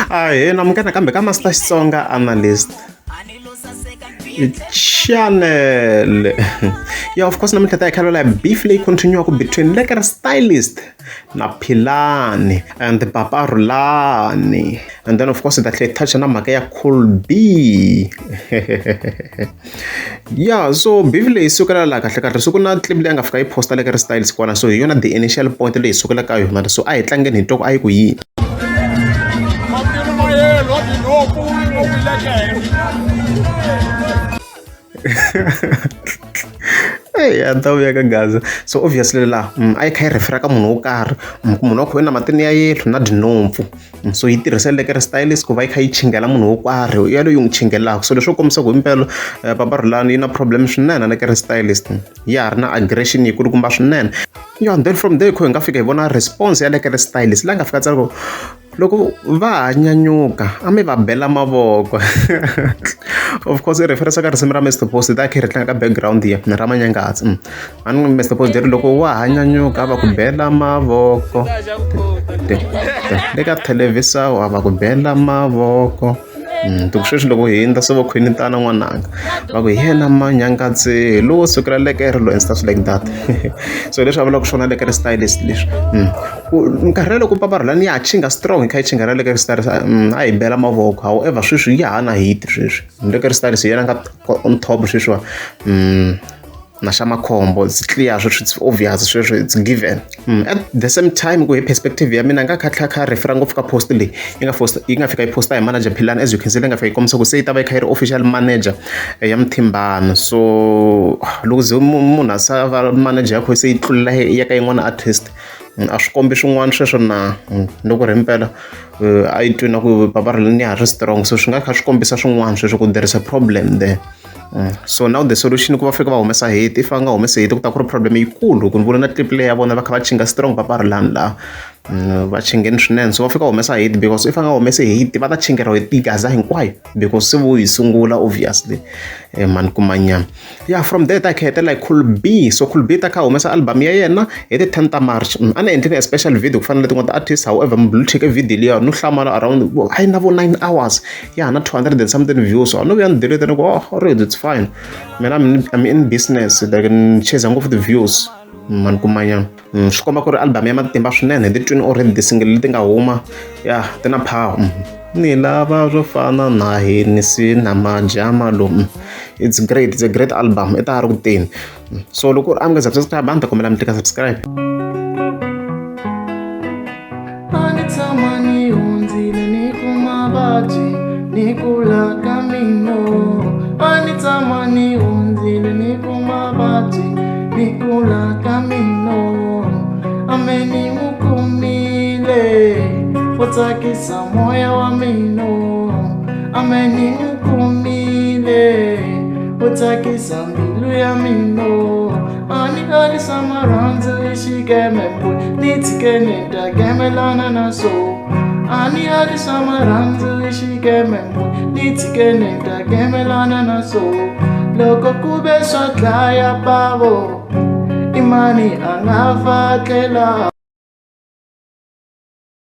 Ahee namukela nakambe ka Master Xitsonga Analyst channel. Yeah, of course namuntlha ta hi khalela beef leyi continuaka between Lekker Stylist na Philani and Papa Rhulani. And then of course hi ta tlhela hi touch na mhaka ya Cool B. Yeah, so beef leyi sukela laha kahle kahle so ku na clip leyi a nga fika yi posta Lekker Stylist kwana, so hi yona the initial point leyi sukela ka yona, so a hi tlangeni hi twa ku a yi ku yini. Eya ta vuya ka Gaza, so obviously laha a yi kha yi refer ka munhu wo karhi, munhu wa kho na matini ya yellow na tinhompfu, so yi tirhisa Lekker Stylist ku va yi kha yi chingela munhu wo karhi yaloye yi n'wi chingelaka. So leswo kombisa ku himpela Papa Rhulani yi na problem swinene na Lekker Stylist, ya ha ri na aggression yikulukumba swinene. Yeah, and then from there hi nga fika hi vona response ya Lekker Stylist laha nga fika tsala ku loko va ha nyanyuka a mi va bela mavoko. Of course i referensa ka risimu ra Mr Post ta kha ri tlanga ka background ya ra Manyangatsi. A ni Mr Post ri loko wa ha nyanyuka va ku bela mavoko le ka thelevhisa wa va ku bela mavoko. Loko sweswi loko hi hundza se vo khwinitana n'wananga va ku hi yena Manyangatsi lowo sukela Lekker lo and stuff like that. So leswi a vulaka swona Lekker Stylist leswi, ku nkarhi loko Papa Rhulani ya ha chinga strong yi kha yi chinga ra Lekker Stylist a hi bela mavoko, however sweswi ya ha na hit sweswi Lekker Stylist hi yena a nga on top sweswiwani. Na xa makhombo it's clear sweswi, it's obvious sweswi, it's given. At the same time ku hi perspective ya mina nga kha tlhela kha refer ngopfu ka post leyi yi nga post yi nga fika yi posta hi manager Philani, as you can see leyi nga fika yi kombisa ku se yi ta va yi kha yi ri official manager ya Mthimbani. So loko ze munhu a sa va manager ya kho se yi tlulela ya ka yin'wana artist, a swi kombi swin'wana sweswo na loko ri himpela a yi twi na ku Papa Rhulani ya ha ri strong, so swi nga kha swi kombisa swin'wana sweswo ku there is a problem there. So now the solution ku va fika va humesa hit, if va nga humesi hit ku ta ku ri problem yikulu, ku ni vona na clip leyi ya vona va kha va chinga strong Papa Rhulani laha, va chingeni swinene, so va fika va humesa hit because if va nga humesi hit va ta chingeriwa hi Gaza hinkwayo because se vo yi sungula obviously mani kumanyana. Yeah, from there ta kha hetelela hi Cool B. So Cool B ta kha humesa album ya yena hi ti 10 ta March. A ni endlini a special video ku fana na letin'wana ti-artist, however mi blue tick video liya no hlamala around a yi na vo 9 hours ya ha na 200 and something views, so a no vuya ni delete ni ku oh already it's fine, mina I'm in business like ni chase ngopfu ti-views mani kumanyana. Swi komba ku ri album ya matimba swinene, hi ti twini already ti-single leti nga huma ya ti na power. Ni lava swo fana na Hennessy na Majama lomu, it's great, it's a great album, i ta ha ri ku teni. So loko a mi nga subscribe a ni ta kombela mi tlika subscribe. A ni tshama ni hundzile ni ku mavabyi ni kula ka mino, a ni tshama ni hundzile ni ku mavabyi ni kula ka mino, a me ni n'wi kumile wo tsakisa moya wa mino, a me ni n'wi kumile wo tsakisa mbilu ya mino, a ni alisa marhandzu i xikeme ni tshike ni ta gemelana na so, a ni alisa marhandzu i xikeme ni tshike ni ta gemelana na so, loko ku ve swa dlaya pavo i mani a nga fa tlela.